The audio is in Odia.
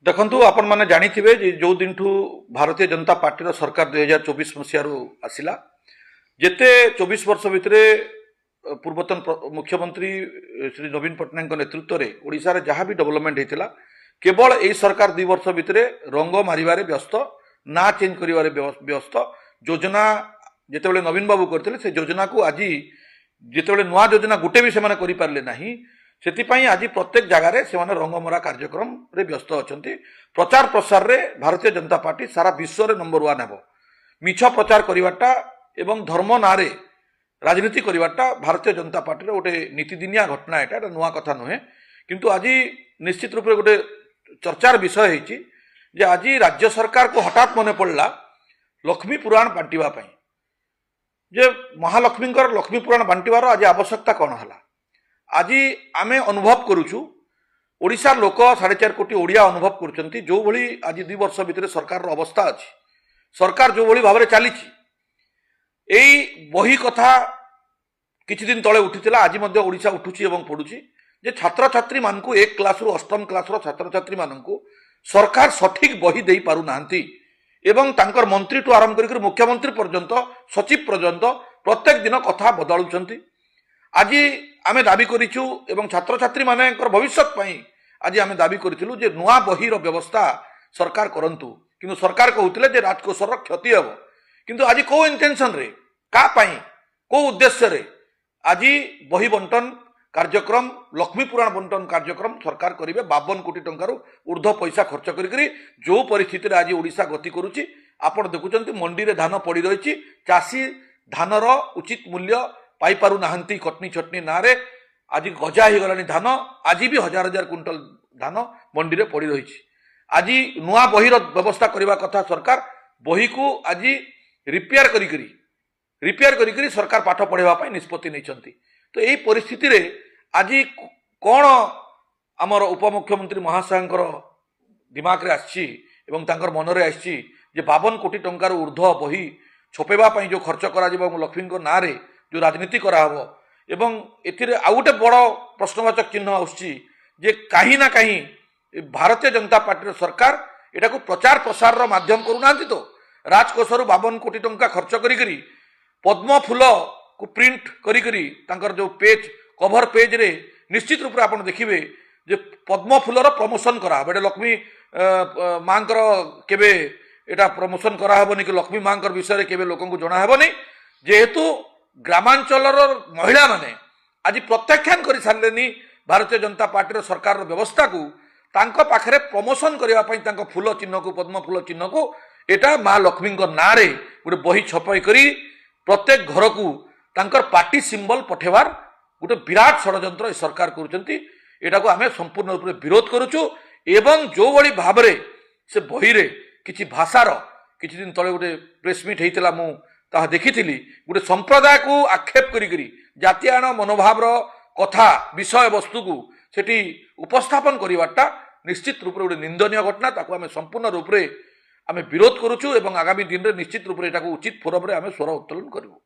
ଦେଖନ୍ତୁ, ଆପଣମାନେ ଜାଣିଥିବେ ଯେ ଯୋଉ ଦିନଠୁ ଭାରତୀୟ ଜନତା ପାର୍ଟିର ସରକାର 2024 ମସିହାରୁ ଆସିଲା, ଯେତେ 24 ବର୍ଷ ଭିତରେ ପୂର୍ବତନ ମୁଖ୍ୟମନ୍ତ୍ରୀ ଶ୍ରୀ ନବୀନ ପଟ୍ଟନାୟକଙ୍କ ନେତୃତ୍ୱରେ ଓଡ଼ିଶାରେ ଯାହା ବି ଡେଭଲପମେଣ୍ଟ ହେଇଥିଲା, କେବଳ ଏଇ ସରକାର 2 ବର୍ଷ ଭିତରେ ରଙ୍ଗ ମାରିବାରେ ବ୍ୟସ୍ତ, ନାଁ ଚେଞ୍ଜ କରିବାରେ ବ୍ୟସ୍ତ। ଯୋଜନା ଯେତେବେଳେ ନବୀନ ବାବୁ କରିଥିଲେ, ସେ ଯୋଜନାକୁ ଆଜି ଯେତେବେଳେ ନୂଆ ଯୋଜନା ଗୋଟେ ବି ସେମାନେ କରିପାରିଲେ ନାହିଁ, ସେଥିପାଇଁ ଆଜି ପ୍ରତ୍ୟେକ ଜାଗାରେ ସେମାନେ ରଙ୍ଗମରା କାର୍ଯ୍ୟକ୍ରମରେ ବ୍ୟସ୍ତ ଅଛନ୍ତି। ପ୍ରଚାର ପ୍ରସାରରେ ଭାରତୀୟ ଜନତା ପାର୍ଟି ସାରା ବିଶ୍ୱରେ ନମ୍ବର ୱାନ୍ ହେବ। ମିଛ ପ୍ରଚାର କରିବାଟା ଏବଂ ଧର୍ମ ନାଁରେ ରାଜନୀତି କରିବାଟା ଭାରତୀୟ ଜନତା ପାର୍ଟିର ଗୋଟେ ନୀତିଦିନିଆ ଘଟଣା। ଏଇଟା ନୂଆ କଥା ନୁହେଁ। କିନ୍ତୁ ଆଜି ନିଶ୍ଚିତ ରୂପରେ ଗୋଟେ ଚର୍ଚ୍ଚାର ବିଷୟ ହେଇଛି ଯେ ଆଜି ରାଜ୍ୟ ସରକାରକୁ ହଠାତ୍ ମନେ ପଡ଼ିଲା ଲକ୍ଷ୍ମୀ ପୁରାଣ ବାଣ୍ଟିବା ପାଇଁ, ଯେ ମହାଲକ୍ଷ୍ମୀଙ୍କର ଲକ୍ଷ୍ମୀ ପୁରାଣ ବାଣ୍ଟିବାର ଆଜି ଆବଶ୍ୟକତା କ'ଣ ହେଲା? ଆଜି ଆମେ ଅନୁଭବ କରୁଛୁ, ଓଡ଼ିଶାର ଲୋକ, 4.5 କୋଟି ଓଡ଼ିଆ ଅନୁଭବ କରୁଛନ୍ତି, ଯେଉଁଭଳି ଆଜି 2 ବର୍ଷ ଭିତରେ ସରକାରର ଅବସ୍ଥା ଅଛି, ସରକାର ଯେଉଁଭଳି ଭାବରେ ଚାଲିଛି। ଏଇ ବହି କଥା କିଛି ଦିନ ତଳେ ଉଠିଥିଲା, ଆଜି ମଧ୍ୟ ଓଡ଼ିଶା ଉଠୁଛି ଏବଂ ପଡୁଛି ଯେ ଛାତ୍ରଛାତ୍ରୀମାନଙ୍କୁ, 1 କ୍ଲାସରୁ ଅଷ୍ଟମ କ୍ଲାସର ଛାତ୍ରଛାତ୍ରୀମାନଙ୍କୁ ସରକାର ସଠିକ ବହି ଦେଇପାରୁନାହାନ୍ତି ଏବଂ ତାଙ୍କର ମନ୍ତ୍ରୀଠୁ ଆରମ୍ଭ କରିକି ମୁଖ୍ୟମନ୍ତ୍ରୀ ପର୍ଯ୍ୟନ୍ତ, ସଚିବ ପର୍ଯ୍ୟନ୍ତ ପ୍ରତ୍ୟେକ ଦିନ କଥା ବଦଳାଉଛନ୍ତି। ଆଜି ଆମେ ଦାବି କରିଛୁ ଏବଂ ଛାତ୍ରଛାତ୍ରୀମାନଙ୍କର ଭବିଷ୍ୟତ ପାଇଁ ଆଜି ଆମେ ଦାବି କରିଥିଲୁ ଯେ ନୂଆ ବହିର ବ୍ୟବସ୍ଥା ସରକାର କରନ୍ତୁ। କିନ୍ତୁ ସରକାର କହୁଥିଲେ ଯେ ରାଜକୋଷର କ୍ଷତି ହେବ। କିନ୍ତୁ ଆଜି କୋଉ ଇଣ୍ଟେନସନରେ, କାହା ପାଇଁ, କୋଉ ଉଦ୍ଦେଶ୍ୟରେ ଆଜି ବହି ବଣ୍ଟନ କାର୍ଯ୍ୟକ୍ରମ, ଲକ୍ଷ୍ମୀ ପୁରାଣ ବଣ୍ଟନ କାର୍ଯ୍ୟକ୍ରମ ସରକାର କରିବେ 52 କୋଟି ଟଙ୍କାରୁ ଉର୍ଦ୍ଧ୍ୱ ପଇସା ଖର୍ଚ୍ଚ କରିକରି? ଯୋଉ ପରିସ୍ଥିତିରେ ଆଜି ଓଡ଼ିଶା ଗତି କରୁଛି, ଆପଣ ଦେଖୁଛନ୍ତି, ମଣ୍ଡିରେ ଧାନ ପଡ଼ି ରହିଛି, ଚାଷୀ ଧାନର ଉଚିତ ମୂଲ୍ୟ ପାଇପାରୁନାହାନ୍ତି। କଟନୀ ଛଟନୀ ନାଁରେ ଆଜି ଗଜା ହେଇଗଲାଣି ଧାନ। ଆଜି ବି ହଜାର ହଜାର କୁଇଣ୍ଟାଲ ଧାନ ମଣ୍ଡିରେ ପଡ଼ି ରହିଛି। ଆଜି ନୂଆ ବହିର ବ୍ୟବସ୍ଥା କରିବା କଥା ସରକାର, ବହିକୁ ଆଜି ରିପେୟାର କରିକରି ସରକାର ପାଠ ପଢ଼ାଇବା ପାଇଁ ନିଷ୍ପତ୍ତି ନେଇଛନ୍ତି। ତ ଏଇ ପରିସ୍ଥିତିରେ ଆଜି କ'ଣ ଆମର ଉପମୁଖ୍ୟମନ୍ତ୍ରୀ ମହାଶୟଙ୍କର ଦିମାଗରେ ଆସିଛି ଏବଂ ତାଙ୍କର ମନରେ ଆସିଛି ଯେ 52 କୋଟି ଟଙ୍କାରୁ ଉର୍ଦ୍ଧ୍ୱ ବହି ଛପେଇବା ପାଇଁ ଯେଉଁ ଖର୍ଚ୍ଚ କରାଯିବ ଏବଂ ଲକ୍ଷ୍ମୀଙ୍କ ନାଁରେ ଯେଉଁ ରାଜନୀତି କରାହେବ? ଏବଂ ଏଥିରେ ଆଉ ଗୋଟେ ବଡ଼ ପ୍ରଶ୍ନବାଚକ ଚିହ୍ନ ଆସୁଛି ଯେ କାହିଁ ନା କାହିଁ ଏ ଭାରତୀୟ ଜନତା ପାର୍ଟିର ସରକାର ଏଟାକୁ ପ୍ରଚାର ପ୍ରସାରର ମାଧ୍ୟମ କରୁନାହାନ୍ତି ତ? ରାଜକୋଷରୁ 52 କୋଟି ଟଙ୍କା ଖର୍ଚ୍ଚ କରିକରି ପଦ୍ମ ଫୁଲକୁ ପ୍ରିଣ୍ଟ କରିକରି ତାଙ୍କର ଯେଉଁ ପେଜ୍, କଭର ପେଜ୍ରେ ନିଶ୍ଚିତ ରୂପରେ ଆପଣ ଦେଖିବେ ଯେ ପଦ୍ମ ଫୁଲର ପ୍ରମୋସନ କରାହବ। ଏଇଟା ଲକ୍ଷ୍ମୀ ମାଙ୍କର କେବେ ଏଇଟା ପ୍ରମୋସନ କରାହେବନି କି ଲକ୍ଷ୍ମୀ ମାଙ୍କର ବିଷୟରେ କେବେ ଲୋକଙ୍କୁ ଜଣା ହେବନି। ଯେହେତୁ ଗ୍ରାମାଞ୍ଚଳର ମହିଳାମାନେ ଆଜି ପ୍ରତ୍ୟାଖ୍ୟାନ କରିସାରିଲେନି ଭାରତୀୟ ଜନତା ପାର୍ଟିର ସରକାରର ବ୍ୟବସ୍ଥାକୁ, ତାଙ୍କ ପାଖରେ ପ୍ରମୋସନ କରିବା ପାଇଁ ତାଙ୍କ ଫୁଲ ଚିହ୍ନକୁ, ପଦ୍ମ ଫୁଲ ଚିହ୍ନକୁ, ଏଇଟା ମା ଲକ୍ଷ୍ମୀଙ୍କ ନାଁରେ ଗୋଟେ ବହି ଛପାଇ କରି ପ୍ରତ୍ୟେକ ଘରକୁ ତାଙ୍କର ପାର୍ଟି ସିମ୍ବଲ ପଠେଇବାର ଗୋଟେ ବିରାଟ ଷଡ଼ଯନ୍ତ୍ର ଏ ସରକାର କରୁଛନ୍ତି। ଏଟାକୁ ଆମେ ସମ୍ପୂର୍ଣ୍ଣ ରୂପରେ ବିରୋଧ କରୁଛୁ। ଏବଂ ଯେଉଁଭଳି ଭାବରେ ସେ ବହିରେ କିଛି ଭାଷାର, କିଛି ଦିନ ତଳେ ଗୋଟେ ପ୍ରେସ୍ ମିଟ୍ ହେଇଥିଲା, ମୁଁ ତାହା ଦେଖିଥିଲି, ଗୋଟେ ସମ୍ପ୍ରଦାୟକୁ ଆକ୍ଷେପ କରିକରି ଜାତିଆଣ ମନୋଭାବର କଥା, ବିଷୟବସ୍ତୁକୁ ସେଠି ଉପସ୍ଥାପନ କରିବାଟା ନିଶ୍ଚିତ ରୂପରେ ଗୋଟେ ନିନ୍ଦନୀୟ ଘଟଣା। ତାକୁ ଆମେ ସମ୍ପୂର୍ଣ୍ଣ ରୂପରେ ଆମେ ବିରୋଧ କରୁଛୁ ଏବଂ ଆଗାମୀ ଦିନରେ ନିଶ୍ଚିତ ରୂପରେ ଏଟାକୁ ଉଚିତ ଫୋରମରେ ଆମେ ସ୍ୱର ଉତ୍ତୋଳନ କରିବୁ।